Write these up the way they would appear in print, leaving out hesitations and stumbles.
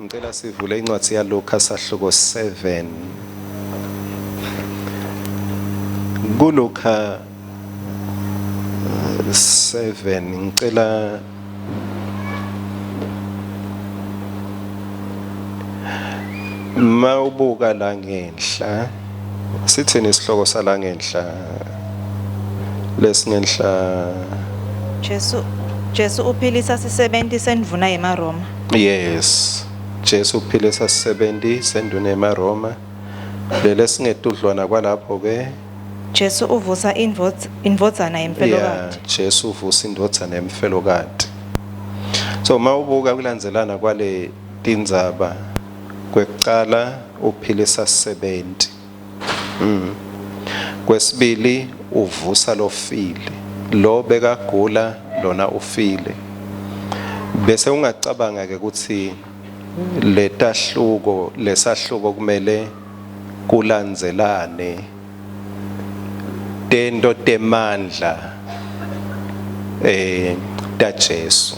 Ngicela sivule incwadi yaLuka sahluko 7. KuLuka 7 ngicela mawubuka la ngenhla sithini isihloko sala ngenhla lesingenhla? Jesu Jesu uphilisa sisebenti sendvuna yemaRoma. Yes. Jesu uphilisa sisebenti sendvuna yemaRoma. Lelesingetudlwana kwalapho ke. Jesu uvusa indvodzana yemfelokati. Yeah, Jesu uvusa indvodzana yemfelokati. So mawubuka kulandzelana kwale tindzaba, kwekucala uphilisa sisebenti. Kwesibili uvusa lofile. Lo bekagula lona ufile. Bese ungacabanga ke ukuthi letahluko lesahluko kumele kulandzelane tento temandla taJesu.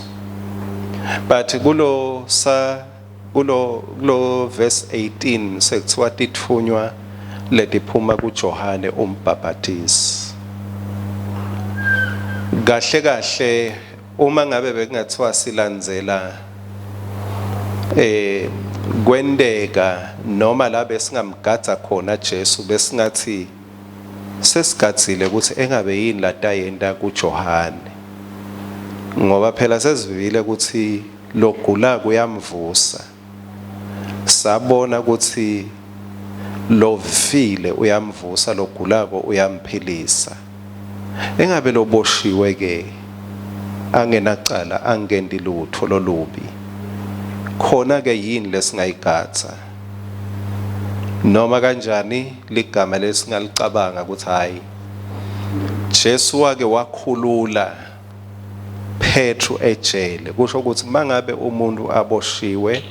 But kulo sa kulo kulo verse 18 sekuthiwa tithunywa letiphuma kuJohane umbhabhatisi. Kahle kahle uma ngabe bekungathiwa silandzela kwenteka noma la besingamgadza khona Jesu, besingathi sesigadzile ukuthi engabe yini latayenta kuJohane, ngoba phela sesivile ukuthi logula kuyamvusa, sabona ukuthi lovile uyamvusa, logulako uyamphilisa. Engabe loboshiwe ke angenacala, angenti lutho lolubi, khona ke yini lesingayigadza? Noma kanjani ligama lesingalicabanga ukuthi hayi, Jesu wake wakhulula Petru ejele. Kusho ukuthi mangabe umuntu aboshiwe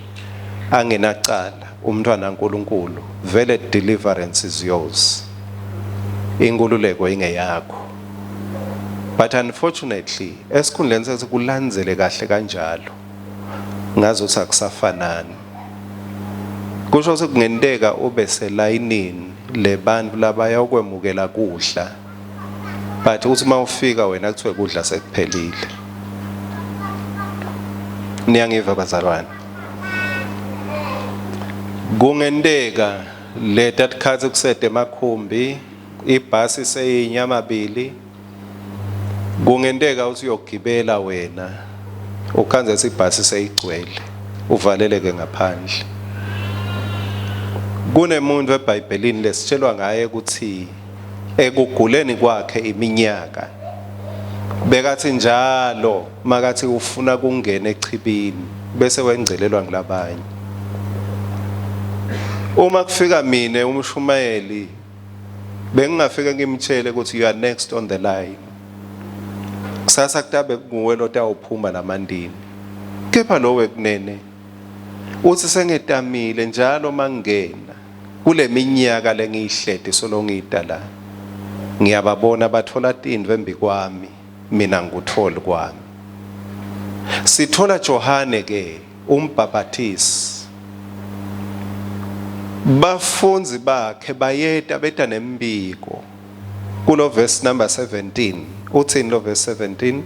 angenacala, umntwana kaNkuluNkulu, vele deliverance is yours, inkululeko ingeyakho. But unfortunately esikhundleni sethi kulandzele kahle kanjalo, ngazuthi akusafanani. Kusho ukuthi kungenteka ube selayinini lebantu labayokwemukela kudla, but uthi mawufika wena kuthiwe kudla sekuphelile. Niyangiva bazalwane? Kungenteka leta tikhatsi kusede emakhumbi, ibhasi seyinyamabili, kungenteka uthi uyogibela wena ukhandze ibhasi seyigcwele, uvaleleke ngaphandle. Kunemuntu eBhayibhelini lesitshelwa ngaye ukuthi ekuguleni kwakhe iminyaka bekathi njalo makathi ufuna kungena echibini bese wengcelelwa ngilabanye. Uma kufika mine umshumayeli, bengingafike ngimtshele ukuthi you are next on the line, kusasa kutabe kunguwe lotawuphuma lamandini. Kepha lo wekunene uthi sengetamile njalo mangena kule minyaka lengiyihleti solo ngita la, ngiyababona bathola tintfo embikwami, mina ngikutholi kwami. Sithola Johane ke umbhabhatisi, bafundzi bakhe bayeta beta nembiko kulo verse number 17. Uthini lo verse 17?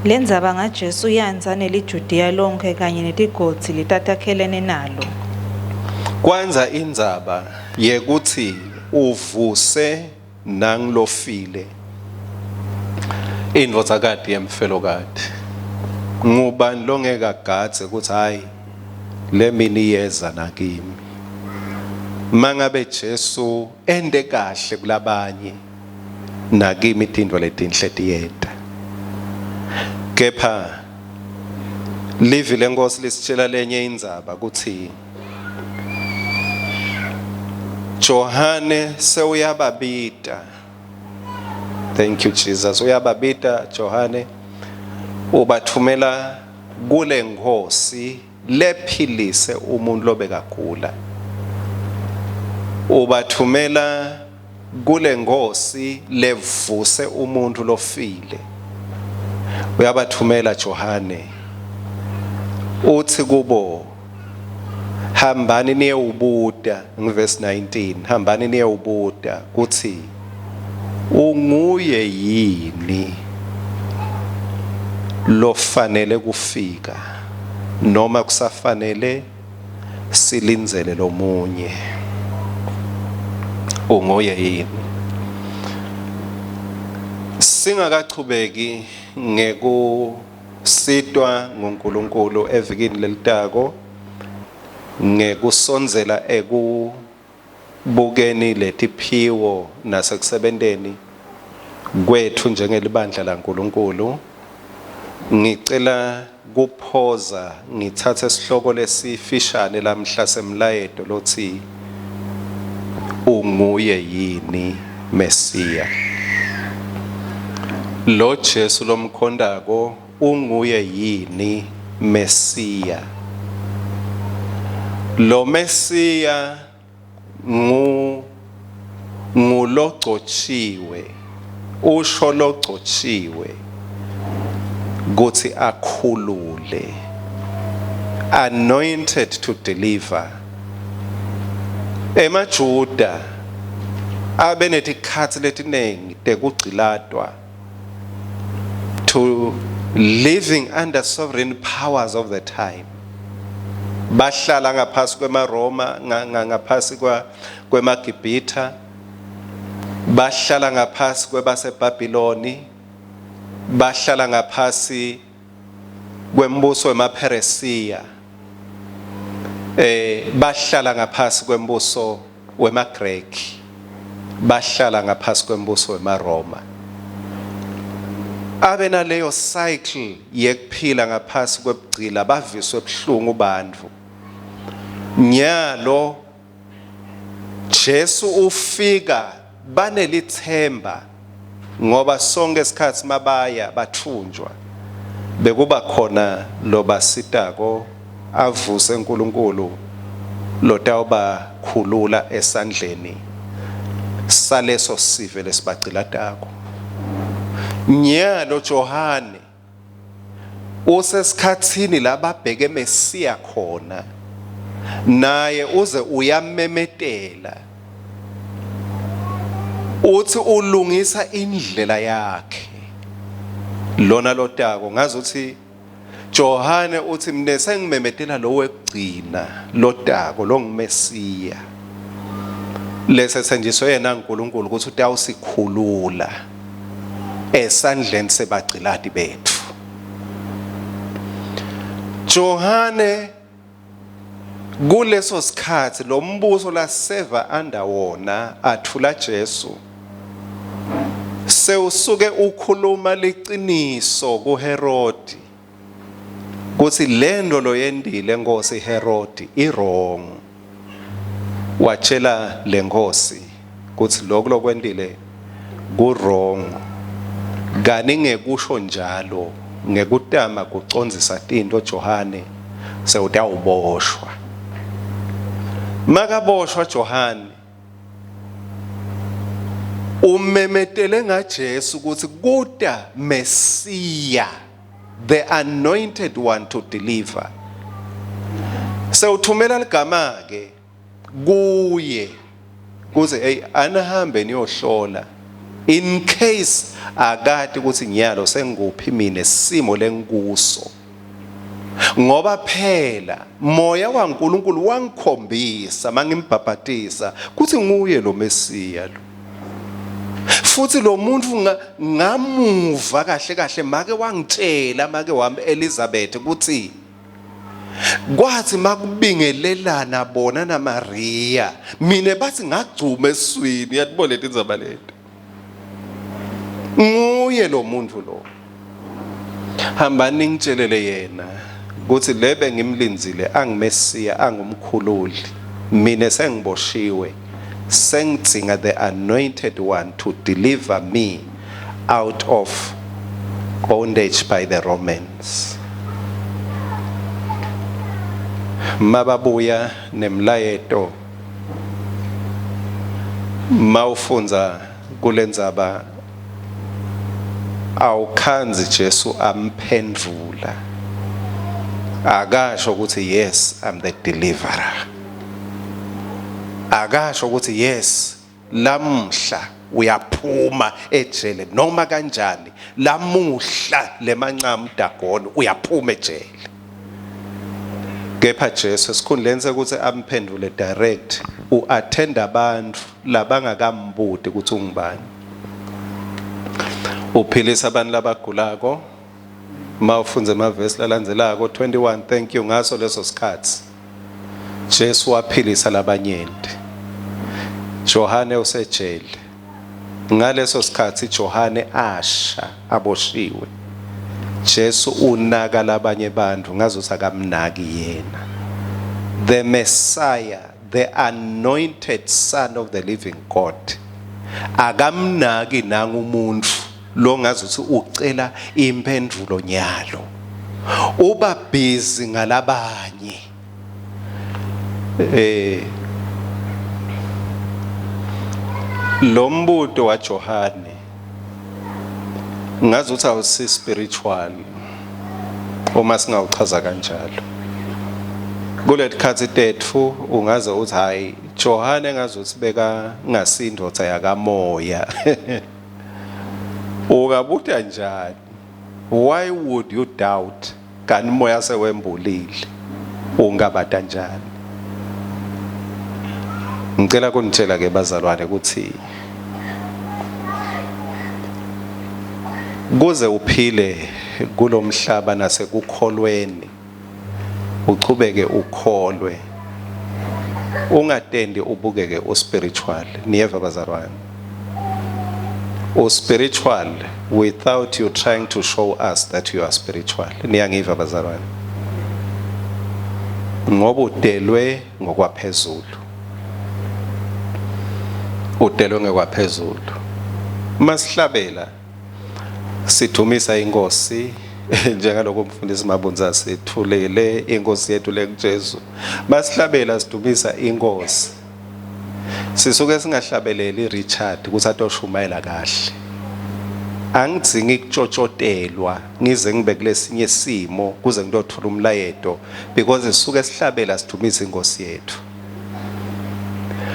Lendzaba ngaJesu yandza neliJudiya lonke kanye netigodzi letatakhelene nalo. Kwanza indzaba yekuthi uvuse nangilofile indvodzakati yemfelokati. Ngubani longeke agadze ukuthi hayi le mini iyeza nakimi? Mangabe Jesu ente kahle kulabanye, nakimi tintfo letinhle tiyeta. Kepha livi lenkosi lisitshela lenye indzaba ukuthi Johane sewuyababita. Thank you Jesus. Uyababita Johane, ubathumela kule nkosi lephilise umuntu lobekagula. Ubathumela kule nkosi levuse umuntu lofile. Uyabathumela Johane, uthi kubo, Hambani niyewubuta, ngivesi 19, hambani niyewubuta kutsi unguye yini lofanele kufika noma kusafanele silindzele lomunye. Unguye yini? Singakachubeki ngekusitwa nguNkulunkulu evikini lelitako ngekusondzela ekubukeni letiphiwo nasekusebenteni kwetfu njengelibandla laNkulunkulu, ngicela kuphoza ngitsatse sihloko lesifishane lamhla semlayeto lotsi unguye yini Mesiya. Lo Jesu lomkhontako unguye yini Mesiya? Lo Mesiya ngu ngulogcotshiwe usho logcotshiwe kutsi akhulule, anointed to deliver. EmaJuda abe netikhatsi letiningi tekugcilatwa, to living under sovereign powers of the time. Bahlala ngaphasi kwemaRoma, ngaphasi kwemaGibhitha, bahlala ngaphasi kwebaseBhabhiloni, bahlala ngaphasi kwembuso wemaPheresiya, bahlala ngaphasi kwembuso wemaGreki, bahlala ngaphasi kwembuso wemaRoma. Abe naleyo cycle yekuphila ngaphasi kwebugcila, baviswe buhlungu bantfu. Nyalo Jesu ufika banelithemba, ngoba sonke isikhathi mabaya bathunjwa bekuba khona lobasitako avuse uNkulunkulu lotawubakhulula esandleni saleso sive lesibagcilatako. Nyalo Johane usesikhatsini la babheke Mesiya khona, naye uze uyamemetela uthi ulungisa indlela yakhe lona lotako. Ngazi uthi Johane uthi mina sengimemetela lo wekugcina lotako longuMesiya, lesethenjiswe yena uNkulunkulu ukuthi utawusikhulula esandleni sebagcilati betfu. Johane kuleso sikhathi lo mbuso laseva under wona athula Jesu sewusuke ukhuluma liciniso kuHerodi kutsi lento loyentile Nkosi Herodi i-wrong. Watshela lenkosi kutsi lokhu lokwentile ku-wrong, kani ngekusho njalo ngekutama kucondzisa tinto Johane sewutawuboshwa. Makaboshwa Johane umemetele ngaJesu ukuthi kuta Mesiya, the anointed one to deliver. Sewuthumela ligama ke kuye kuze hey, anihambe niyohlola in case akati ukuthi nyalo sengikuphi mina simo lengikuso, ngoba phela moya waNkulunkulu wangikhombisa mangimbhabhatisa kuthi nguye lo Mesiya lo. Futhi lo muntu ngamuva kahle kahle make wangitshela make wami Elizabeth ukuthi kwathi makubingelelana bona naMaria mina bathi ngagcuma eswini. Yatibona letindzaba leti, nguye lo muntu lo. Hambani ningitshelele yena ukuthi lebe ngimlindzile angiMesiya angumkhululi, mina sengiboshiwe, sengidzinga the anointed one to deliver me out of bondage by the Romans. Mababuya nemlayeto, mawufundza kulendzaba awukhandzi Jesu amphendvula. Akasho ukuthi yes, I'm the deliverer. Akasho ukuthi yes, lamuhla uyaphuma ejele noma kanjani, lamuhla lemancamu Dagon uyaphuma ejele. Kepha Jesu esikhundleni sekuthi amphendule direct, uattend abantu labangakambuti ukuthi ungubani. Uphilisa abantu labagulako. Mawufundza emavesi lalandzelako 21, thank you, ngaso leso sikhathi Jesu waphilisa labanyenti. Johane usejele. Ngaleso sikhathi Johane asha aboshiwe. Jesu unaka labanye bantu ngazuthi akamnaki yena. The Messiah, the anointed son of the living God, akamnaki nanga umuntu lo ngazuthi ucela impendulo nyalo. Uba busy ngalabanye. Lo mbuto waJohane ngazuthi awusi spiritual uma singawuchaza kanjalo. Kuletikhatsi tetfu ungaze uthi hayi, Johane ngazuthi beka ngasindvodza yakamoya. Ungabuta njani? Why would you doubt? Kanti moya sewembulile, ungabata njani? Ngicela kunitshela ke bazalwane ukuthi kuze uphile kulomhlaba nasekukholweni, uchubeke ukholwe, ungatendi ubukeke uspiritual. Niyeva bazalwane? Uspiritual without you trying to show us that you are spiritual. Niyangiva bazalwane? Ngoba udelwe ngokwaphezulu, udelwe ngokwaphezulu. Masihlabela sidumisa inkosi njengaloko umfundisi Mabunza sithulele inkosi yethu lenguJesu. Masihlabela sidumisa inkosi, sisuke singahlabeleli Richard ukuthi atoshumayela kahle. Angidzingi kutshotshotelwa ngize ngibe kulesinye isimo kuze ngitothola umlayeto, because sisuke sihlabela sidumisa inkosi yethu.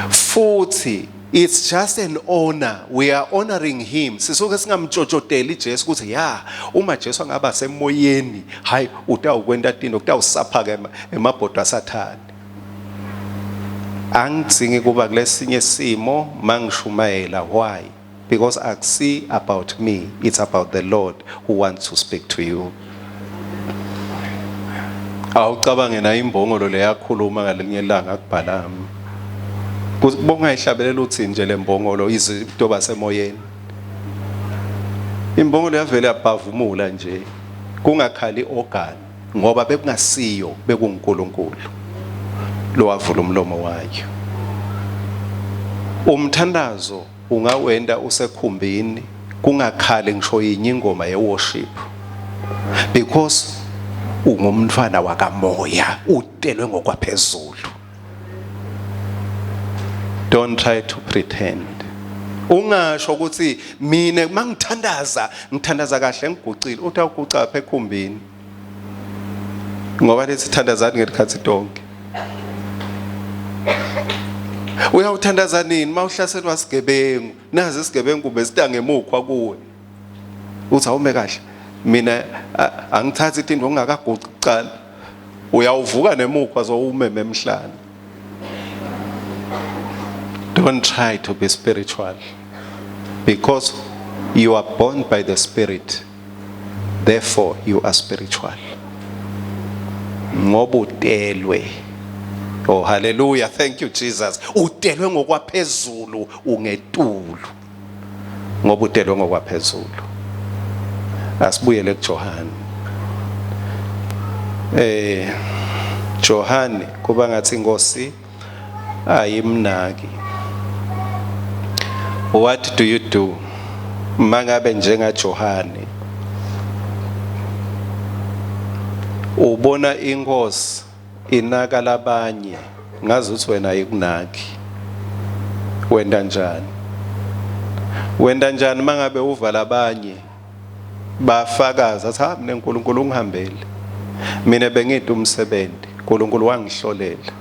Futhi it's just an honor, we are honoring him. Sisuke singamtshotshoteli Jesu ukuthi ya, uma Jesu angaba semoyeni, hayi, utawukwenta tino kutawusapha ke emabhodo asathane. Angidzingi kuba kulesinye simo mangishumayela. Why? Because akusi about me, it's about the Lord who wants to speak to you. Awucabange na imbongolo leyakhuluma ngalinye ilanga kuBhalamu, kubonga ihlabelela uthi nje lembongolo izinto semoyeni. Imbongolo yavele yabhavumula nje kungakhali organ, ngoba bekungasiyo, bekuNkulunkulu lowavula umlomo wayo. Umthandazo ungawenda usekhumbini kungakhali ngisho yinye ingoma yeworship, because ungumntwana wakamoya, utelwe ngokwaphezulu. Don't try to pretend. Ungasho ukuthi mina mangithandaza ngithandaza kahle ngigucile. Uthi awuguca apha ekhumbini, ngoba lethi thandazani ngesikhathi tonke. Uyawuthandaza nini mawuhlaselwa sigebengu? Nazi isigebengu kumbe sitangemukhwa kuwe, uthi awume kahle, mina angithathi itinto ngingakaguci kuqala. Uyawuvuka nemukhwa sowumeme emhlane. Don't try to be spiritual, because you are born by the Spirit, therefore you are spiritual, ngoba utelwe. Oh hallelujah, thank you Jesus. Utelwe ngokwaphezulu, ungetulu ngoba utelwe ngokwaphezulu. Asibuyele kuJohane. Johane kuba ngathi inkosi ayimnaki. What do you do mangabe njenga Johane ubona inkosi inaka labanye ngazuthi wena ayikunaki? Wenta njani? Wenta njani mangabe uva labanye bafakaza athi ha, mina uNkulunkulu ungihambele? Mina bengida umsebenzi, uNkulunkulu wangihlolela.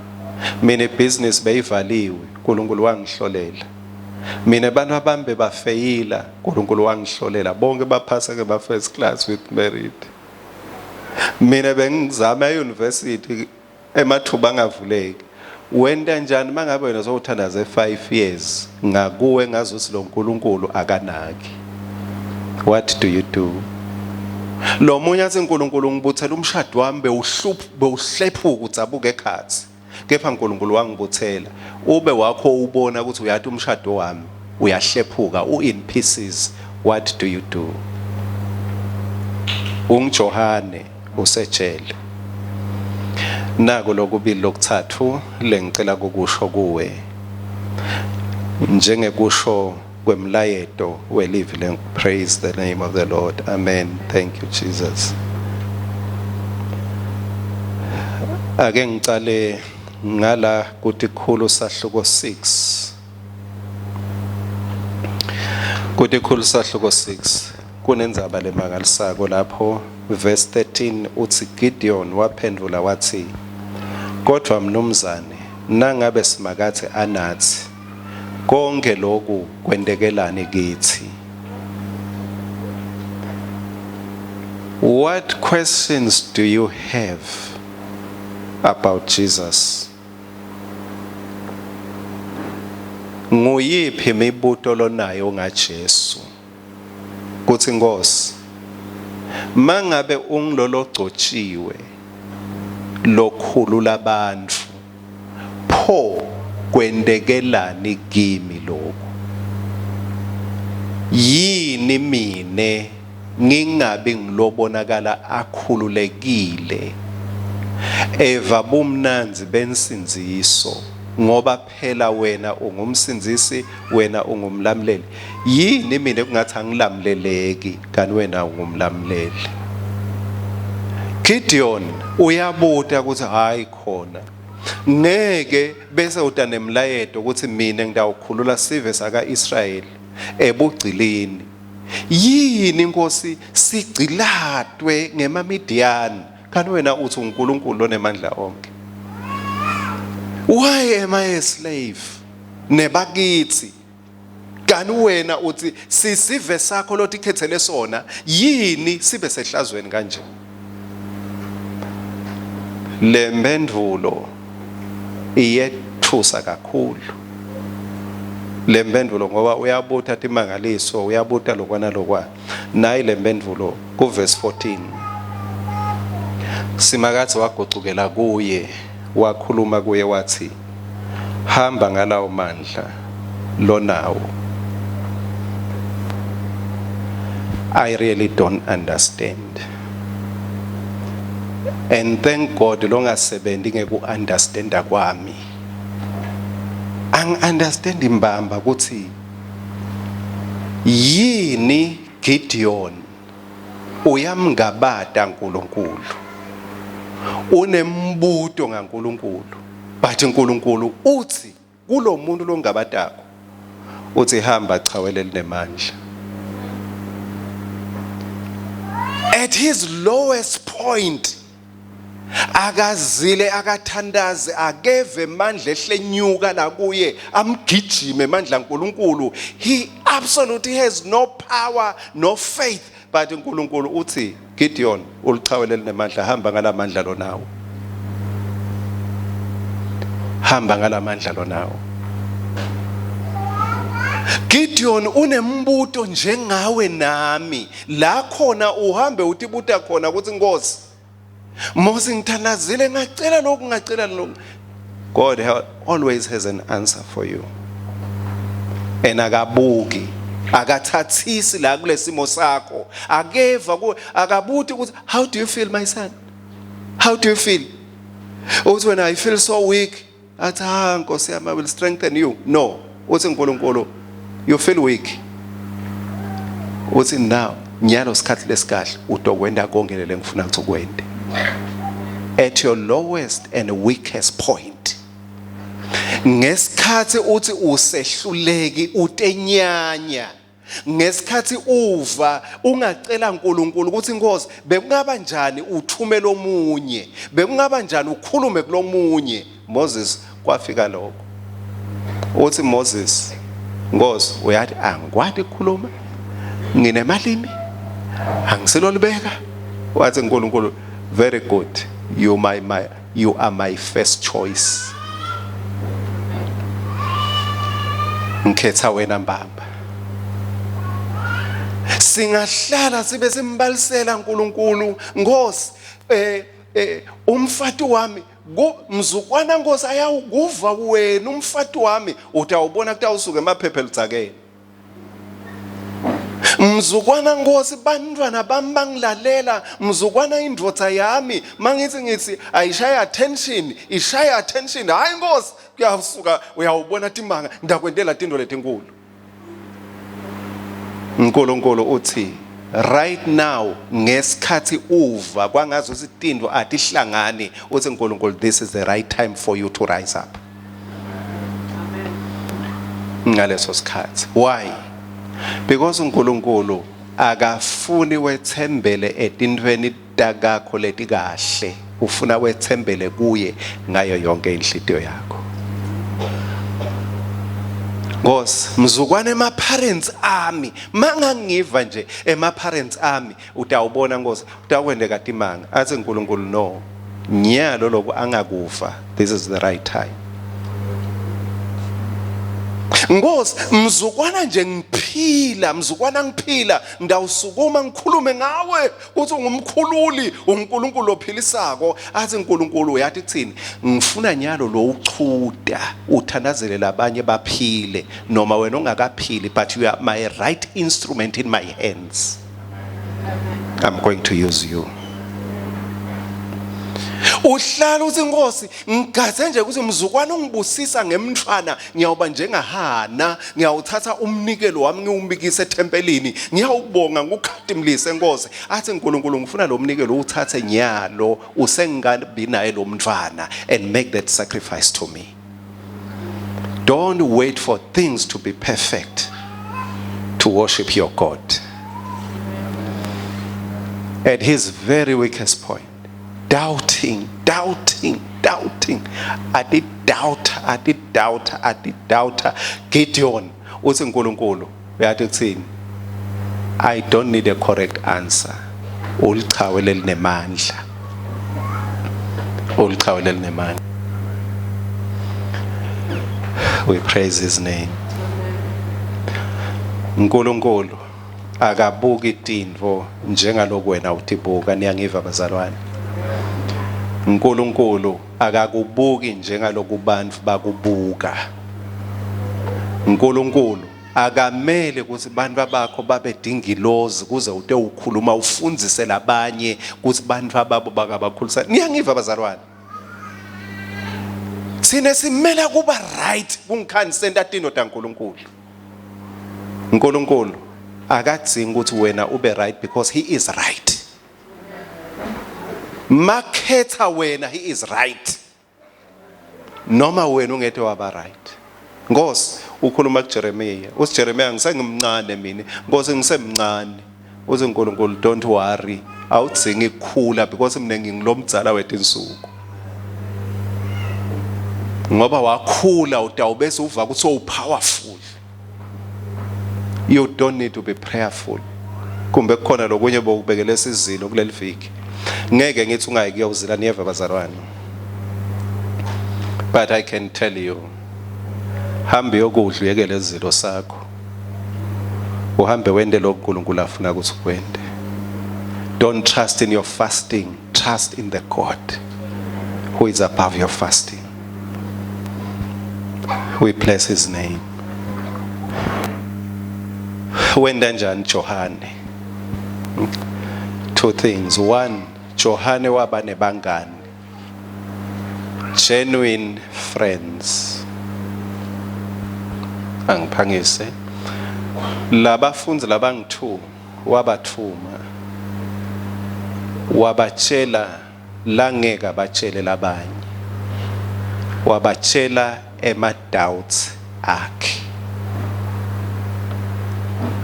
Mina ibhizinisi beyivaliwe, uNkulunkulu wangihlolela. Mina abantu abami bafeyila, uNkulunkulu wangihlolela. Bonke baphasa ke ba first class with merit. Mina bengizama e-university emathuba angavuleki. Wenta njani mangabe wena sowuthandaze 5 years ngakuwe ngazuthi lo nkulunkulu akanaki? What do you do? Lo munye athi uNkulunkulu ngibuthela umshado wami bewuhlupha bewuhlephuka udzabuka ekhathi. Kepha uNkulunkulu wangibuthela. Ube wakho ubona ukuthi uyathi umshado wami uyahlephuka u in pieces. What do you do? UnguJohane usejele. Nako lokubili lokuthathu lengicela kukusho kuwe. Njengekusho kwemlayeto welivi le praise the name of the Lord. Amen. Thank you Jesus. Ake ngicale ngala kutikhulu sahluko 6. Kutikhulu sahluko 6 kunendzaba lemangalisako lapho verse 13 uthi Gideon waphendvula wathi kodwa mnumzane nangabe simakathe anathi konke lokhu kwentekelani kithi. What questions do you have about Jesus? Nguyiphi imibuto lonayo ngaJesu? Kuthi Nkosi, mangabe ungilologcotshiwe lokhulula abantu pho kwentekelani kimi lokhu? Yini mine ngingabi ngilobonakala akhululekile eva bumnandzi bensindziso ngoba phela wena ungumsindzisi wena ungumlamuleli yini mina kungathi angilamuleleki kanti wena ungumlamuleli Gideon uyabuta ukuthi hayi khona ngeke bese uta nemlayeto ukuthi mina ngitawukhulula sive saka-Israyeli ebugcilini yini inkosi sigcilatwe ngemaMidiyani kanti wena uthi uNkulunkulu onemandla onke why am I a slave nebakithi kanti wena uthi sisive sakho lotikhethele sona yini sibe sehlazweni kanje le mpendulo iyethusa kakhulu le mpendulo ngoba uyabuta timangaliso uyabuta lokwana lokwa nayi le mpendulo kuverse 14 Simakadze wagucukela kuye wakhuluma kuye wathi hamba ngalawo mandla lonawo. I really don't understand. And thank God longasebenzi ngeku-understanda kwami. Angi-understand imbamba ukuthi yini Gideon uyamngabata uNkulunkulu unembuto ngaNkulunkulu but uNkulunkulu uthi kulomuntu longabatako uthi hamba chawele linemandla at his lowest point akazile akathandaze akeve mandla ehlenyuka la kuye amgijime mandla kaNkuluNkulu he absolutely has no power no faith but uNkulunkulu uthi Gideon ulichawele linemandla hamba ngalamandla lonawo hamba ngalamandla lonawo Gideon unembuto njengawe nami la khona uhambe utibuta khona ukuthi Nkosi Mose ngithandazile ngacela lokhu ngacela lokhu God always has an answer for you and akabuki akathathisi la kulesimo sakho akeva ku akabuti ukuthi how do you feel my son how do you feel uthi wena i feel so weak athi ha nkosi yami i will strengthen you no uthi uNkulunkulu you feel weak uthi now nyalo sikhathi lesikahle utokwenda konke lele ngifuna ukuthi ukwende at your lowest and weakest point ngesikhathi uthi usehluleki utenyanya. Ngesikhathi uva ungacela uNkulunkulu ukuthi Nkosi bekungaba njani uthume lomunye, bekungaba njani ukhulume kulomunye. Moses kwafika lokho. Uthi Moses, Nkosi uyathi angikwati ukukhuluma, nginemalimi, angisilolibeka. Wathi uNkulunkulu, very good, you my my you are my first choice. Ngikhetha wena mbamba. Singahlala sibe simbalisela uNkulunkulu, Nkosi eh, eh umfati wami mzukwana Nkosi ayawukuva wena umfati wami utawubona kutawusuka emaphepha eludzakeni. Mzukwana Nkosi bantwana bami bangilalela mzukwana indvodza yami mangithi ngithi ayishaya attention ishaya attention hayi Nkosi kuyasuka uyawubona timanga ndakwentela tinto letinkulu uNkulunkulu uthi right now ngesikhathi uva kwangazi ukuthi tinto atihlangani uthi uNkulunkulu this is the right time for you to rise up ngaleso sikhathi why because uNkulunkulu akafuni wethembele etintweni takakho letikahle ufuna wethembele kuye ngayo yonke inhlitiyo yakho Nkosi mzukwana ema parents ami mangangiva nje ema parents ami utawubona Nkosi utakwendeka timanga athi uNkulunkulu no nyalo lokhu angakufa this is the right time Nkosi mzukwana nje ngiphila mzukwana ngiphila ndawusukuma ngikhulume ngawe uthi ungumkhululi uNkulunkulu ophilisako athi uNkulunkulu uyathi kuthini ngifuna nyalo lo uchuda uthandazele labanye baphile noma wena ungakaphili but you are my right instrument in my hands I'm going to use you. Uhlala uthi Nkosi ngigaze nje ukuthi mzukwana ungibusisa ngemntwana ngiyawuba njengahana ngiyawuthatha umnikelo wami ngiwumikise ethempelini ngiyawubonga ngikukhatimlise Nkosi athi uNkulunkulu ngifuna lo mnikelo uwuthathe nyalo usengabi naye lo mntwana and make that sacrifice to me. Don't wait for things to be perfect to worship your God. At his very weakest point, doubting, doubting, doubting. I did doubt, I did doubt, I did doubt. Gideon, uthi uNkulunkulu uyathi kuthini? I don't need a correct answer. Ulichawe lelinemandla. Ulichawe lelinemandla. We praise his name. uNkulunkulu akabuki tintfo njengaloku wena utibuka niyangiva bazalwane. uNkulunkulu akakubuki njengaloku bantfu bakubuka. uNkulunkulu akamele ukuthi bantu abakho babe dingilozi kuze ute ukhuluma ufundzise labanye ukuthi bantu ababo bakabakhulisa niyangiva bazalwane sine simela kuba right kungikhani senta tino taNkulunkulu uNkulunkulu akadzingi ukuthi wena ube right because he is right makhetha wena he is right noma wena ungete waba right Nkosi ukhuluma kuJeremiya uthi Jeremiya ngisengimncane mina Nkosi ngisemncane uthi uNkulunkulu don't worry awudzingi ukukhula because mina ngingilomdzala wetinsuku ngoba wakhula utawubese uva ukuthi uwu powerful you don't need to be prayerful kumbe kukhona lokunye bokubekele sizilo kuleli viki ngeke ngithi ungayi kuyozila niyeva bazalwane but i can tell you hambe yokudla uyekele izilo sakho uhambe wende lokho uNkulunkulu afuna ukuthi ukwende don't trust in your fasting trust in the God who is above your fasting we bless his name wenda njani Johane two things one Johane waba nebangani genuine friends angiphangise labafundi labangu-2 wabathuma wabatshela langeke abatshele labanye wabatshela ema doubts akhe.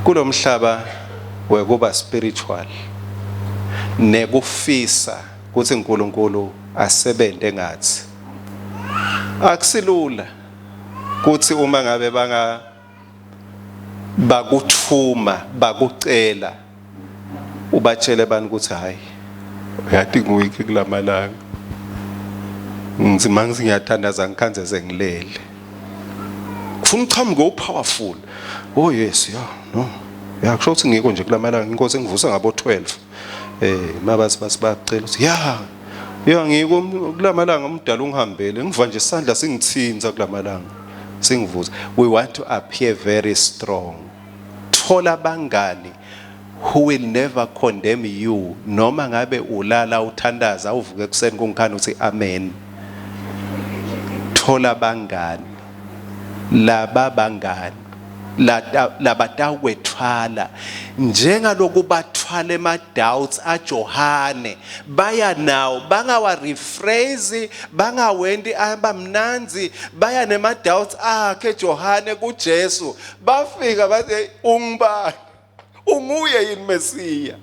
Kulomhlaba wekuba spiritual nekufisa kutsi uNkulunkulu asebente ngathi. Akusilula kutsi uma ngabe banga bakuthuma bakucela ubatshele bani ukuthi hayi uyati ngiwiki kulamalanga ngithi mangithi ngiyathandaza ngikhanze sengilele ufuna uchamuke upowerful oh yes ya no ya kusho ukuthi ngiko nje kulamalanga inkosi engivusa ngabo 12 eh mabathi bathi bacela ukuthi ya ya ngiko kulamalanga umdala ungihambele ngiva nje isandla singithinta kulamalanga singivusa we want to appear very strong thola abangani who will never condemn you noma ngabe ulala uthandaza uvuke ekuseni kungikhani uthi amen thola abangani laba bangani labatawukwethwala njengaloku bathwala ema-doubts aJohane baya nawo bangawa-rephrase bangawenti abamnandzi baya nema-doubts akhe Johane kuJesu bafika bathi ungubani unguye yini Mesiya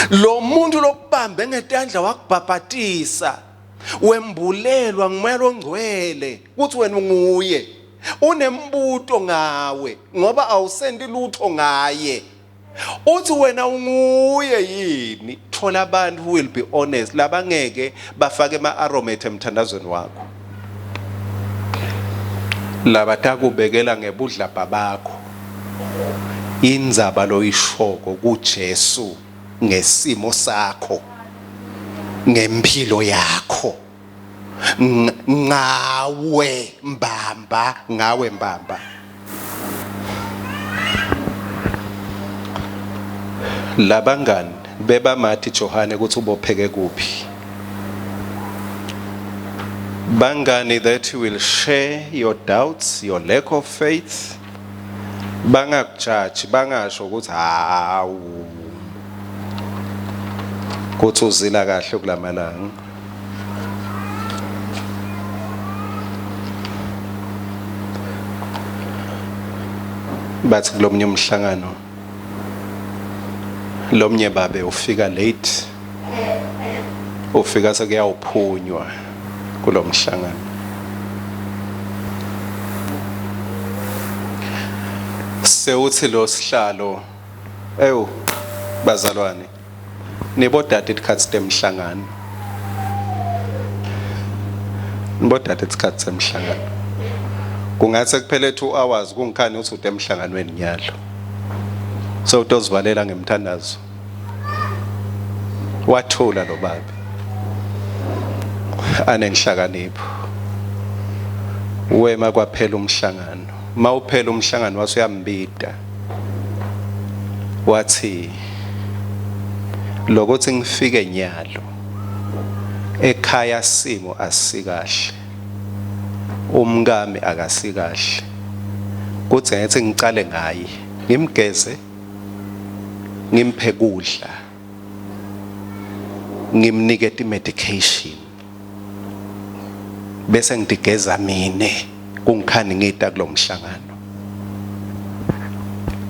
lo muntu lokubambe ngetandla wakubhabhatisa wembulelwa ngumoya longcwele kuthi wena unguye unembuto ngawe ngoba awusendi lutho ngaye uthi wena unguye yini thola abantu who will be honest labangeke bafake ama-aromat emthandazweni wakho labatakubekela ngebudlabha bakho indzaba loyishoko kuJesu ngesimo sakho ngempilo yakho ngawe mbamba ngawe mbamba labangani bebamathi Johane ukuthi ubopheke kuphi bangani that will share your doubts your lack of faith bangakujaji bangasho ukuthi hawu kuthi uzila kahle kulamalanga bathi kulomnye umhlangano lomnye babe ufika late ufika sekuyawuphunywa kulomhlangano sewuthi lo sihlalo ewu bazalwane nibodade isikhathi temhlangano nibodade isikhathi semhlangano kungathi kuphele 2 hours kungikhani uthi ude emhlanganweni nyalo sewutozivalela ngemthandazo wathula lo babe anenhlakanipho wema kwaphela umhlangano mawuphela umhlangano wase uyambida wathi lokuthi ngifike nyalo ekhaya simo asikahle umkami akasikahle kuthi ngithi ngicale ngaye ngimgeze ngimphe kudla ngimnikete i-medication bese ngidigeza mine kungikhani ngita kulomhlangano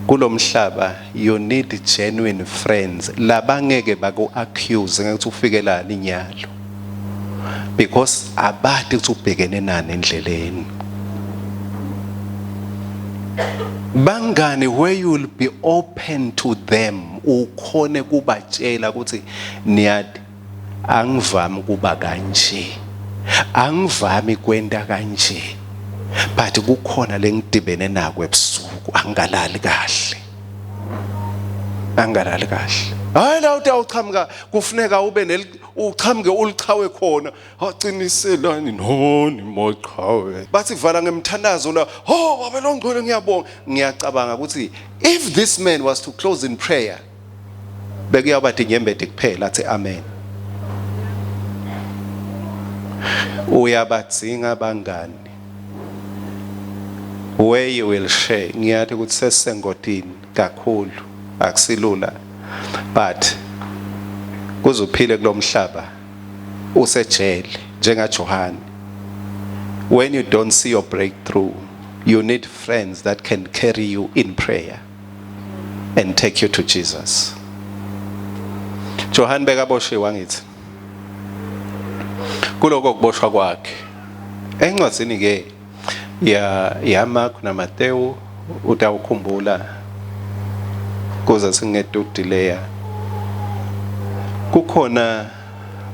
kulomhlaba you need genuine friends labangeke baku accuse ngeke ufikelani inyalo because abati ukuthi ubhekene nani endleleni bangani where you will be open to them ukhone kubatshela ukuthi niyati angivami kuba kanje angivami kwenta kanje but kukhona lengidibene nako ebusuku angalali kahle angalali kahle hayi la utawuchamuka kufuneka ube uchamuke ulichawe khona Aqiniselani noni moqhawe. Bathi vala ngemthandazo la. Oh baba longcwele ngiyabonga. Ngiyacabanga ukuthi if this man was to close in prayer bekuyawuba tinyembeti kuphela athi amen. Uyabadzinga abangani. Where you will share ngiyathi ukuthi sesisengodini kakhulu akusilula but kuzuphile kulomhlaba usejele njengaJohane when you don't see your breakthrough you need friends that can carry you in prayer. and take you to Jesus. Johan bekaboshiwe angithi. Kuloko kuboshwa kwakhe. Encwadzini ke ya yaMark naMateyu utawukhumbula kuze singetudileya. Kukhona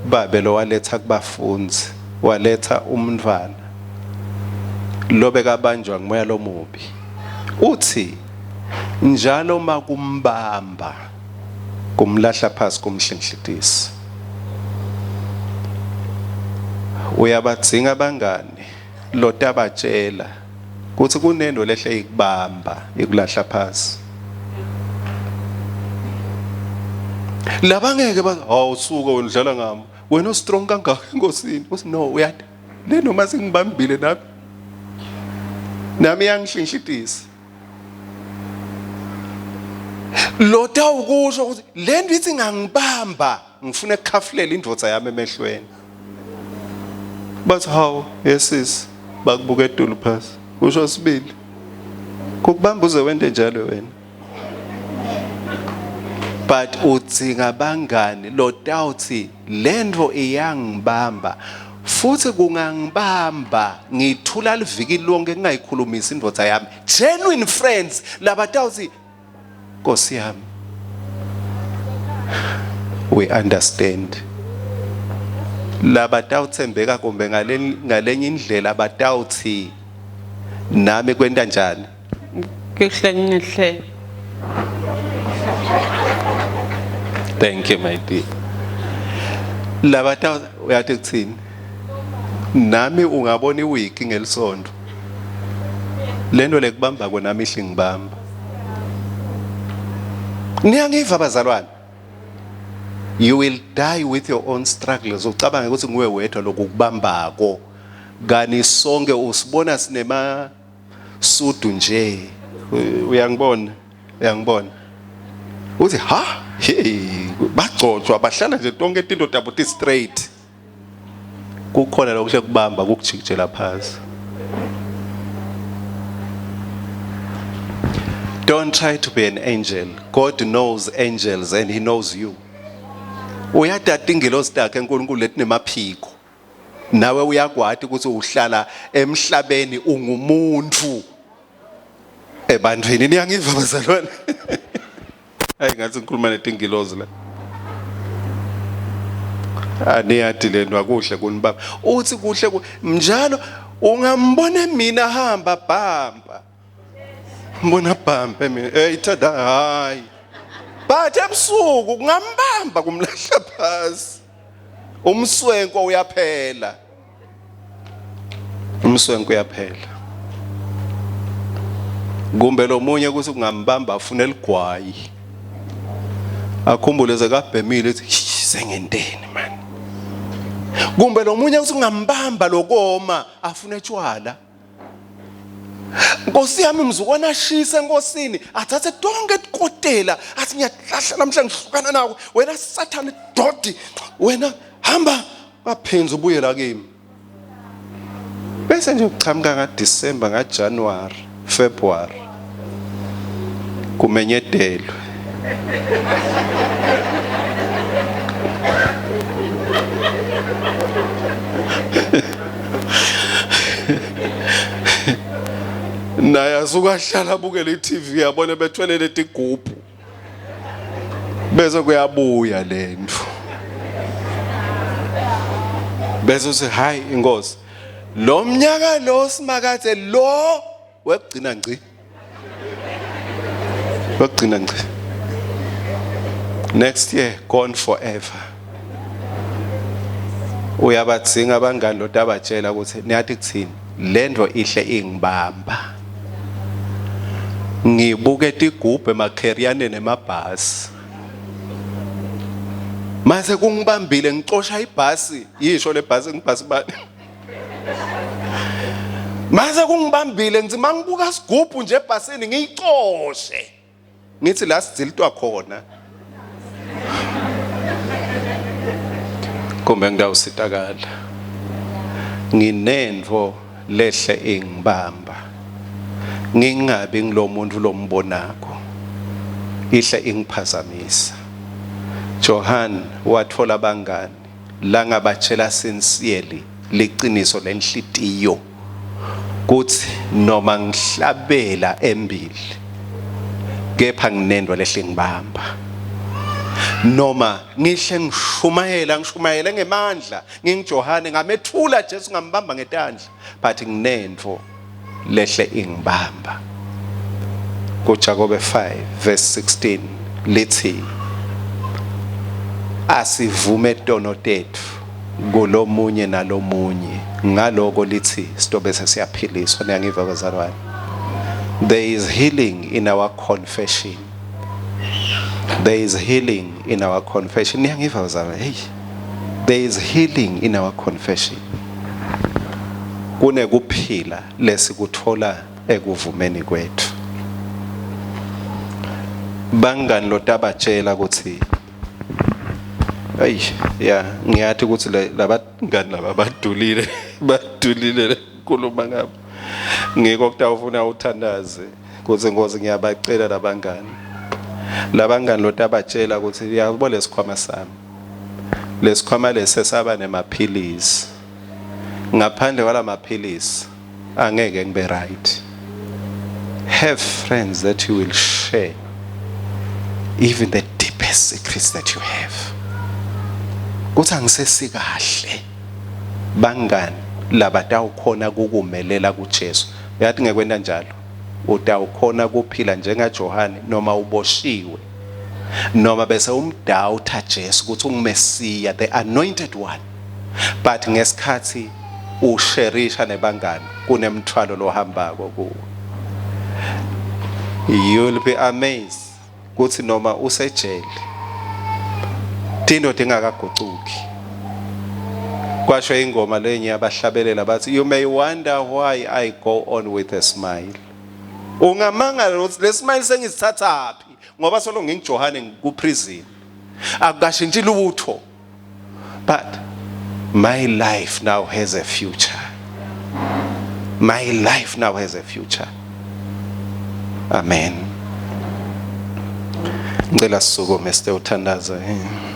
babe lowaletha kubafundzi waletha umntfwana lobekabanjwa ngumoya lomubi. Uthi njalo makumbamba kumlahla phasi kumhlinhlitisa. Uyabadzinga abangani lotabatshela kutsi kunento lehle ikubamba ikulahla phasi. Labangeke ba hawu suka wena udlala ngami wena ustrong kangaka enkosini uthi no uyati le noma sengibambile nami nami iyangihlinhlitisa lotawukusho ukuthi le nto ithi ngangibamba ngifuna ekukhafulela indvodza yami emehlweni bathi hawu yesisi bakubuka edulu phasi usho sibili kukubamba uze wente njalo wena but udzinga abangani lotawuthi lento iyangibamba futhi kungangibamba ngithula liviki lonke ngingayikhulumisi indvodza yami genuine friends labatawuthi Nkosi yami we understand labatawuthembeka kumbe ngalenye indlela batawuthi nami kwenta njani Kuhle ngihle. Thank you my dear. Labata uyathi kuthini? Nami ungabona iwiki ngelisonto. Lento lekubamba kona nami ihle ngibamba. Niyangiva bazalwane? You will die with your own struggles. Ucabange ukuthi nguwe wedwa lokukubambako. Kani sonke usibona sinema sudu nje uyangibona uyangibona uthi ha hey bagcotshwa bahlala nje tonke tinto tabo ti straight kukhona lokushe kubamba kukujikijela phansi Don't try to be an angel. God knows angels and he knows you. Uyadada ingelosi takhe uNkulunkulu letinemaphiko. Nawe uyakwati ukuthi uhlala emhlabeni ungumuntu ebantwini. Niyangiva bazalwane? Hayi ngathi ngikhuluma netingilozi la. Aniyati lento akuhle kunibaba. Uthi kuhle njalo ungambona mina hamba bhamba. Mbona bhambe mina. Hey thanda hayi. But ebusuku kungambamba kumlahla phasi. Umswenko uyaphela. Umswenko uyaphela. Kumbe lomunye ukuthi kungambamba afune ligwayi. Akhumbule sekabhemile ethi sengenteni man. Kumbe lomunye ukuthi kungambamba lokoma afune tshwala. Nkosi yami mzukwana ashise enkosini athathe tonke tikotela athi ngiyahlahla namhla ngihlukana nawe wena sathane dodi wena hamba baphenza ubuyela kimi bese nje kuqhamuka ngaDecember ngaJanuary February kumenyedelwe naye asuke ahlala abukele i-TV abone bethwele letigubhu bese kuyabuya lento bese uthi hayi inkosi lo mnyaka lo simakathe lo wekugcina ngci wekugcina ngci next year gone forever uyabadzinga abangani lotabatshela ukuthi niyathi kuthini lento ihle ingibamba ngibuke tigubhu emakheriyaneni emabhasi mase kungibambile ngicosha ibhasi yisho le bhasi ngibhasi bani Mase kungibambile ngithi mangibuka sigubhu nje ebhasini ngiyicoshe. Ngithi la sidzilitwa khona. Kumbe ngidawusitakala. Nginento lehle ingibamba. Ngingabi ngilomuntu lombonako. Ihle ingiphazamisa. Johan watfola bangani langabatshela sincerely liciniso lenhlitiyo kutsi noma ngihlabela embili kepha nginento lehle ngibamba noma ngihle ngishumayela ngishumayele ngemandla ngingiJohane ngamethula Jesu ngambamba ngetandla but nginento lehle ingibamba kuJakobe 5 verse 16 lithi asivume tono tethu kulomunye nalomunye ngaloko lithi sitobe sesiyaphiliswa niyangiva bazalwane there is healing in our confession there is healing in our confession niyangiva bazalwane hey there is healing in our confession kunekuphila lesikuthola ekuvumeni kwethu bangani lotabatshela ukuthi ayi ya ngiyathi ukuthi labangani laba badulile badulile khuluma ngabo ngiko kutawufuna uthandaze kuthi nkosi ngiyabacela labangani labangani lotabatshela ukuthi yabo lesikhwama sami lesikhwama lesi sesaba nemaphilisi ngaphandle kwalamaphilisi angeke ngibe right have friends that you will share even the deepest secrets that you have kuthi angisesikahle bangani labatawukhona kukumelela kuJesu uyathi ngekwenta njalo utawukhona kuphila njengaJohane noma uboshiwe noma bese umdoubter Jesu ukuthi unguMesiya the anointed one but ngesikhathi usherisha nebangani kunemthwalo lohambako kuwo you'll be amazed kuthi noma usejele tinto tingakagucuki kwasho ingoma lenye abahlabelela bathi you may wonder why i go on with a smile ungamangala ukuthi lesimile sengisithathaphi ngoba solo ngingiJohane ngiku prison akukashintshi lutho But my life now has a future. My life now has a future. Amen. Ngicela sisukume site uthandaza. Eh.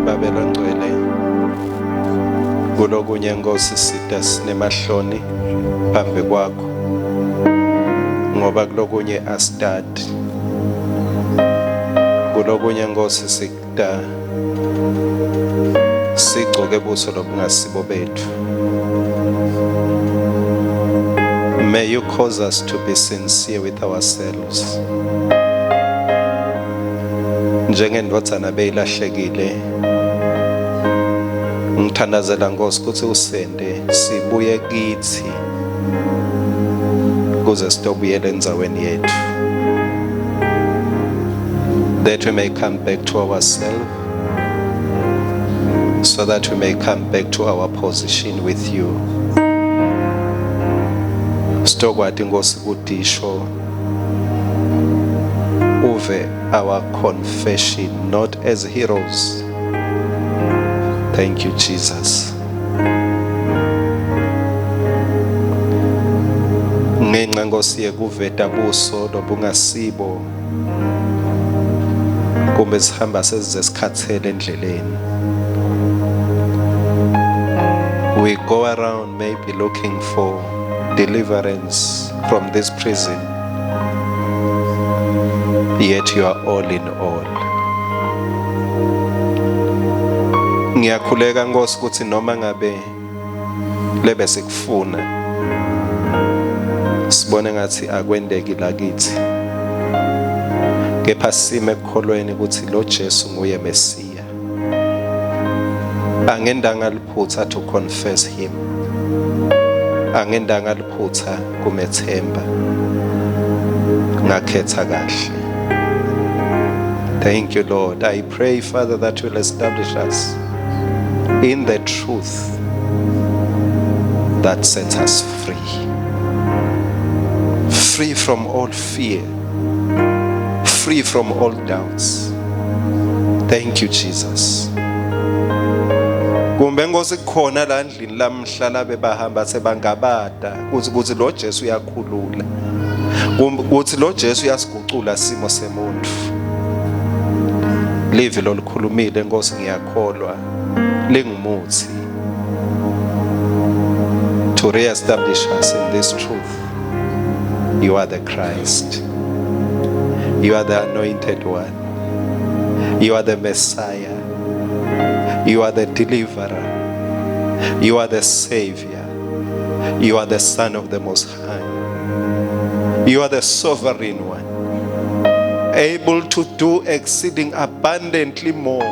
Babe longcwele kulokunye Nkosi sita sinemahloni phambi kwakho ngoba kulokunye asitati kulokunye Nkosi sita sigcoke buso lobungasibo bethu. May you cause us to be sincere with ourselves. Njengendvodzana beyilahlekile ngithandazela Nkosi ukuthi usende sibuye kithi kuze sitobuyela endzaweni yethu. That we may come back to ourselves so that we may come back to our position with you. Sitokwati Nkosi kutisho uve our confession not as heroes. Thank you Jesus. Ngenxa Nkosi yekuveta buso lobungasibo kumbe sihamba sesize sikhathele endleleni. We go around maybe looking for deliverance from this prison. Yet you are all in all. Ngiyakhuleka Nkosi ukuthi noma ngabe lebe sikufuna sibone ngathi akwendeki lakithi kepha sime ekukholweni ukuthi lo Jesu nguye Mesiya angendanga liphutha to confess him angendanga liphutha kumethemba ngakhetha kahle thank you lord i pray father that you will establish us in the truth that sets us free free from all fear free from all doubts thank you jesus kumbe nkosi kukhona la endlini lamhla labe bahamba sebangabada kuthi kuthi lo Jesu uyakhulula kumbe kuthi lo Jesu uyasigucula simo semuntu livi lolukhulumile nkosi ngiyakholwa lingumuthi to reestablish us in this truth you are the Christ you are the anointed one you are the Messiah you are the deliverer you are the savior you are the son of the most high you are the sovereign one able to do exceeding abundantly more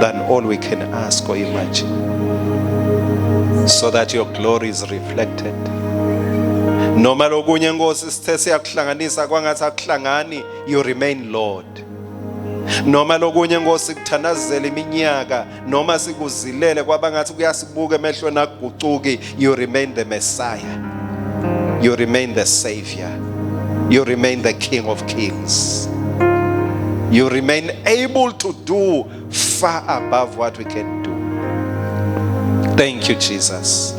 than all we can ask or imagine so that your glory is reflected noma lokunye nkosi sithe siyakuhlanganisa kwangathi akuhlangani you remain lord noma lokunye nkosi kuthandazela iminyaka noma sikuzilele kwabangathi kuyasibuka emehlweni akugucuki you remain the messiah you remain the savior you remain the king of kings you remain able to do far above what we can do thank you jesus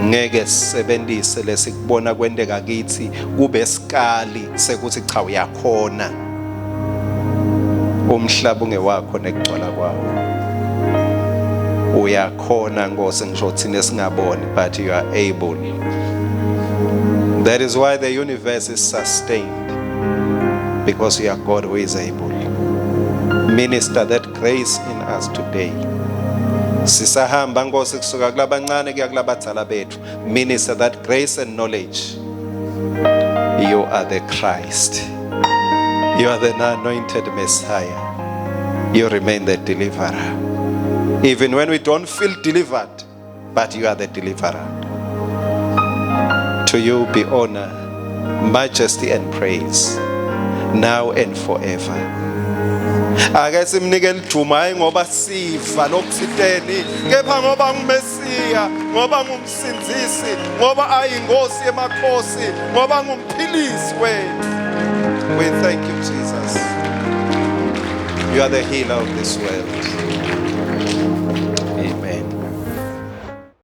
ngeke sisebenzise lesikubona kwenteka kithi kube sikali sekuthi cha uyakhona umhlaba ungewakho nekugcwala kwawo uyakhona nkosi ngisho thina singaboni but you are able that is why the universe is sustained because you are God who is able minister that grace in us today sisahamba nkosi kusuka kulabancane kuya kulabadzala bethu minister that grace and knowledge you are the Christ you are the anointed Messiah you remain the deliverer even when we don't feel delivered but you are the deliverer to you be honor majesty and praise now and forever ake simnike liduma hayi ngoba sifa lokuthiteni kepha ngoba ngumesiya ngoba ngumsindzisi ngoba ayingosi yemakhosi ngoba ngumphilisi wethu we thank you jesus you are the healer of this world.